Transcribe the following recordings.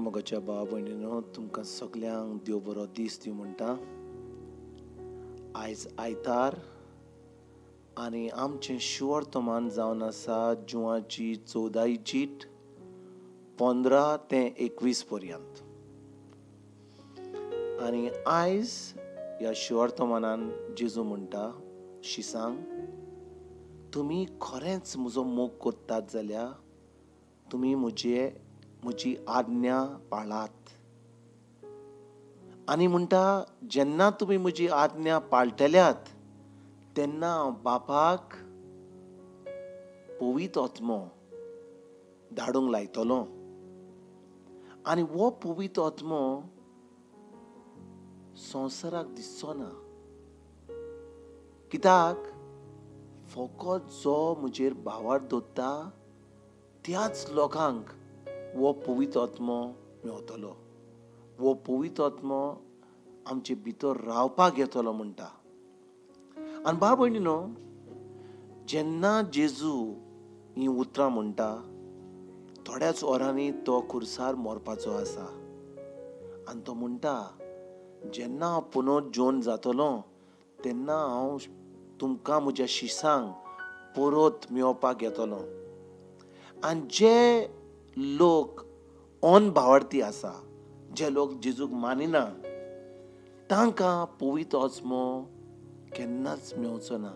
मोगाच्या भाव भयणीनो, तुमकां सगल्यांक देव बरो दीस दिवं म्हणटा. आयज आयतार आनी आमचें शुवर्तमान जावन आसा जुवाची 14 चीट 15 ते 21 पर्यंत. आनी आयज ह्या शुवर्तमानान जेजू म्हणटा, शिसांक तुमी खरेंच म्हजो मोग करतात जाल्यार तुमी म्हजी आज्ञा पाळात. आनी म्हणटा जेन्ना तुमी म्हजी आज्ञा पाळटल्यात तेन्ना हांव बापाक पवित्र आत्मो धाडूंक लायतलो. आनी हो पवित्र आत्मो संवसाराक दिसचो ना, कित्याक फकत जो म्हजेर भावार दवरता त्याच लोकांक हो पवित्र आत्मो मेवतलो. हो पवित्र आत्मो आमचे भितर रावपाक येतलो म्हणटा. आनी भाव भयणीनो, जेन्ना जेजू हीं उतरां म्हणटा थोड्याच वरांनी तो खुर्सार मरपाचो आसा. आनी तो म्हणटा जेन्ना हांव पुनर्जोन जातलो तेन्ना हांव तुमकां म्हज्या शिसांक परत मेळोवपाक येतलो. आनी जे लोक अनभावार्थी आसा, जे लोक जेजूक मानिना, तांकां पवित्र आत्मो केन्नाच मेवचो ना.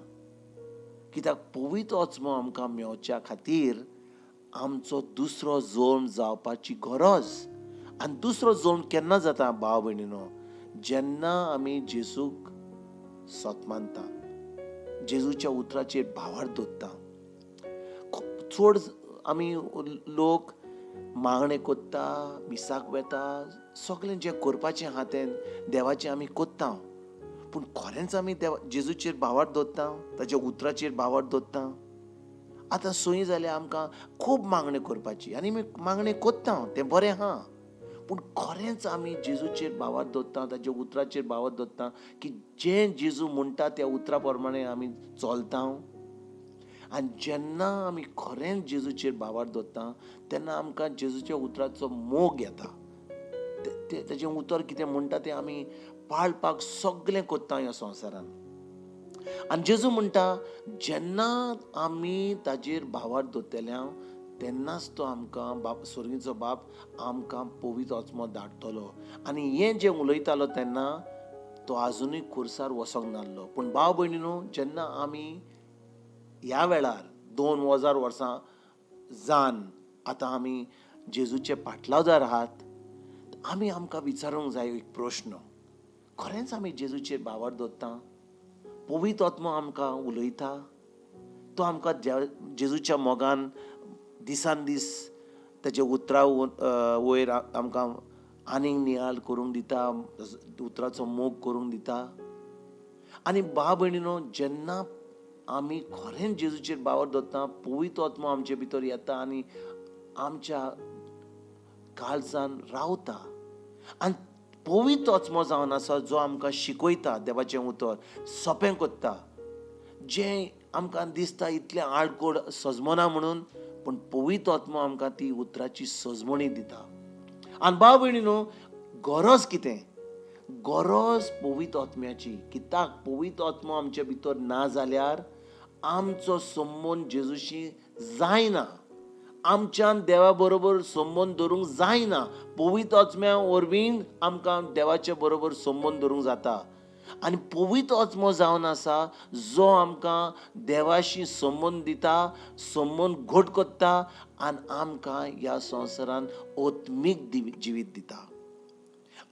कित्याक पवित्र आत्मो आमकां मेवच्या खातीर आमचो दुसरो जल्म जावपाची गरज. आनी दुसरो जल्म केन्ना जाता भाव भयणीनो, जेन्ना आमी जेजूक सत मानता, जेजूच्या उतराचेर भावार दवरता. चड आमी लोक मागणें करता, मिसाक वेता, सगळें जें करपाचें आहा तें देवाचें आमी करता, पूण खरेंच आमी देवा जेजूचेर भावार दवरता, ताच्या उतराचेर भावार दवरता. आतां सोयी जाल्यार आमकां खूब मागणें करपाची आनी आमी मागणें करता, तें बरें आहा, पूण खरेंच आमी जेजूचेर भावार दवरता, ताच्या उतराचेर भावार दवरता की जें जेजू म्हणटा त्या उतरा प्रमाणे आमी चलता. आनी जेन्ना आमी खरेंच जेजूचेर भावार दवरता तेन्ना आमकां जेजूच्या उतराचो मोग येता. तेजें उतर कितें म्हणटा तें आमी पाळपाक सगळें करता ह्या संवसारान. आनी जेजू म्हणटा जेन्ना आमी ताजेर भावार दवरतले तेन्नाच तो आमकां बाप स्वर्गीचो बाप आमकां पवित्र आत्मो धाडटलो. आनी हें जें उलयतालो तेन्ना तो आजुनूय खुर्सार वचोंक नासलो. पूण भाव भयणीनो, जेन्ना आमी ह्या वेळार 2000 वर्सां जान आतां आमी जेजूचे पाटलावदार आहात, आमी आमकां विचारूंक जाय एक प्रश्न, खरेंच आमी जेजूचेर भावार दवरता? पवित्र आत्मो आमकां उलयता, तो आमकां जेजूच्या मोगान दिसान दीस ताच्या उतरा वयर आमकां आनीक नियाळ करूंक दिता, उतराचो मोग करूंक दिता. आनी भाव भयणीनो, जेन्ना आमी खरेंच जेजूचेर भावार दवरता, पवित्र आत्मो आमचे भितर येता आनी आमच्या काळजान रावता. आनी पवित्र आत्मो जावन आसा जो आमकां शिकयता देवाचें उतर, सोंपें करता. जें आमकां दिसता इतलें आडकोड सजमना म्हणून, पूण पवित्र आत्मो आमकां ती उतराची सजमणी दिता. आनी भाव भयणीनो, गरज कितें? गरज पवित्र आत्म्याची. कित्याक पवित्र आत्मो आमचे भितर ना जाल्यार आमचो संबंद जेजूशी जायना, आमच्यान देवा बरोबर संबंद दवरूंक जायना. पवित्र आत्म्या वरवीं आमकां देवाचे बरोबर संबंद दवरूंक जाता. आनी पवित्र आत्मो जावन आसा जो आमकां देवाशी संबंद दिता, संबंद घट करता आनी आमकां ह्या संवसारान आत्मीक जिवीत दिता.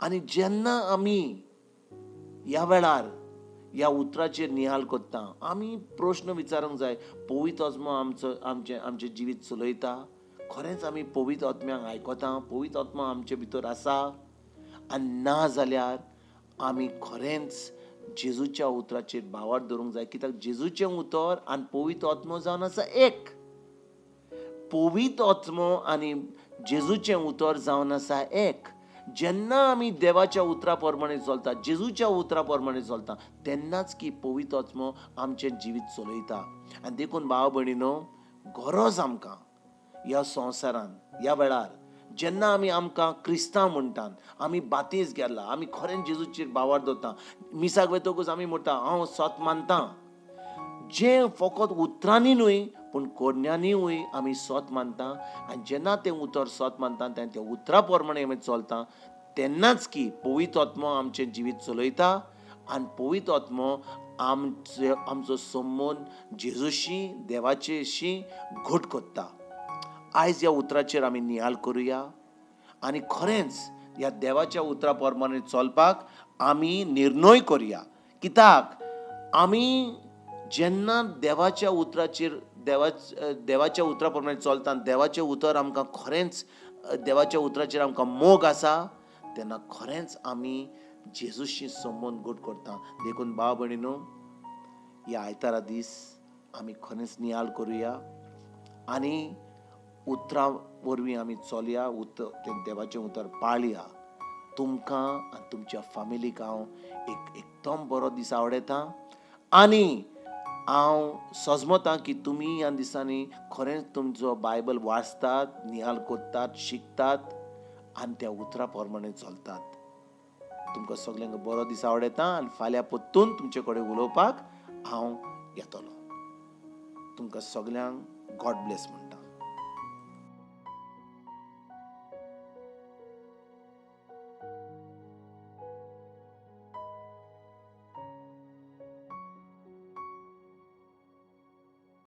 आनी जेन्ना आमी ह्या वेळार ह्या उतराचेर निहाल करता, आमी प्रश्न विचारूंक जाय, पवित्र आत्मो आमचो आमचें आमचें जिवीत चलयता? खरेंच आमी पवित्र आत्म्याक आयकता? पवित्र आत्मो आमचे भितर आसा? आनी ना जाल्यार आमी खरेंच जेजूच्या उतराचेर भावार दवरूंक जाय. कित्याक जेजूचें उतर आनी पवित्र आत्मो जावन आसा एक. पवित्र आत्मो आनी जेजूचें उतर जावन आसा एक. जेन्ना आमी देवाच्या उतरा प्रमाणे चलता, जेजूच्या उतरा प्रमाणे चलता, तेन्नाच की पवित्र आत्मो आमचें जिवीत चलयता. आनी देखून भाव भयणीनो, गरज आमकां ह्या संवसारान ह्या वेळार जेन्ना आमी आमकां क्रिस्तांव म्हणटात, आमी बातीस गेला, आमी खरेंच जेजूचेर भावार्थ दवरता, मिसाक वतकूच आमी म्हणटा हांव सत मानता, जें फकत उतरांनी न्हय पूण करण्यांनीय आमी सत मानता. आनी जेन्ना तें उतर सत मानता तेन्ना त्या उतरा प्रमाणे आमी चलता, तेन्नाच की पवित्र आत्मो आमचें जिवीत चलयता आनी पवित्र आत्मो आमचे आमचो संबंद जेजूशी देवाचेशी घट करता. आयज ह्या उतराचेर आमी नियाळ करुया आनी खरेंच ह्या देवाच्या उतरा प्रमाणे चलपाक आमी निर्णय करुया. कित्याक आमी जेन्ना देवाच्या उतराचेर देवाच्या उतरा प्रमाणे चलता, देवाचें उतर आमकां खरेंच देवाच्या उतराचेर आमकां मोग आसा, तेन्ना खरेंच आमी जेजूशी संबंद घट करता. देखून भाव भयणीनो, ह्या आयतारा दीस आमी खरेंच नियाळ करुया आनी उतरां वरवीं आमी चलया, उतर तें देवाचें उतर पाळया. तुमकां आनी तुमच्या फामिलीक हांव एक एकदम बरो दीस आवडयता आनी हांव सजमतां की तुमी ह्या दिसांनी खरेंच तुमचो बायबल वाचतात, नियाळ करतात, शिकतात आनी त्या उतरा प्रमाणे चलतात. तुमकां सगल्यांक बरो दीस आवडयता आनी फाल्यां परतून तुमचे कडेन उलोवपाक हांव येतलो. तुमकां सगल्यांक गॉड ब्लेस म्हणटा.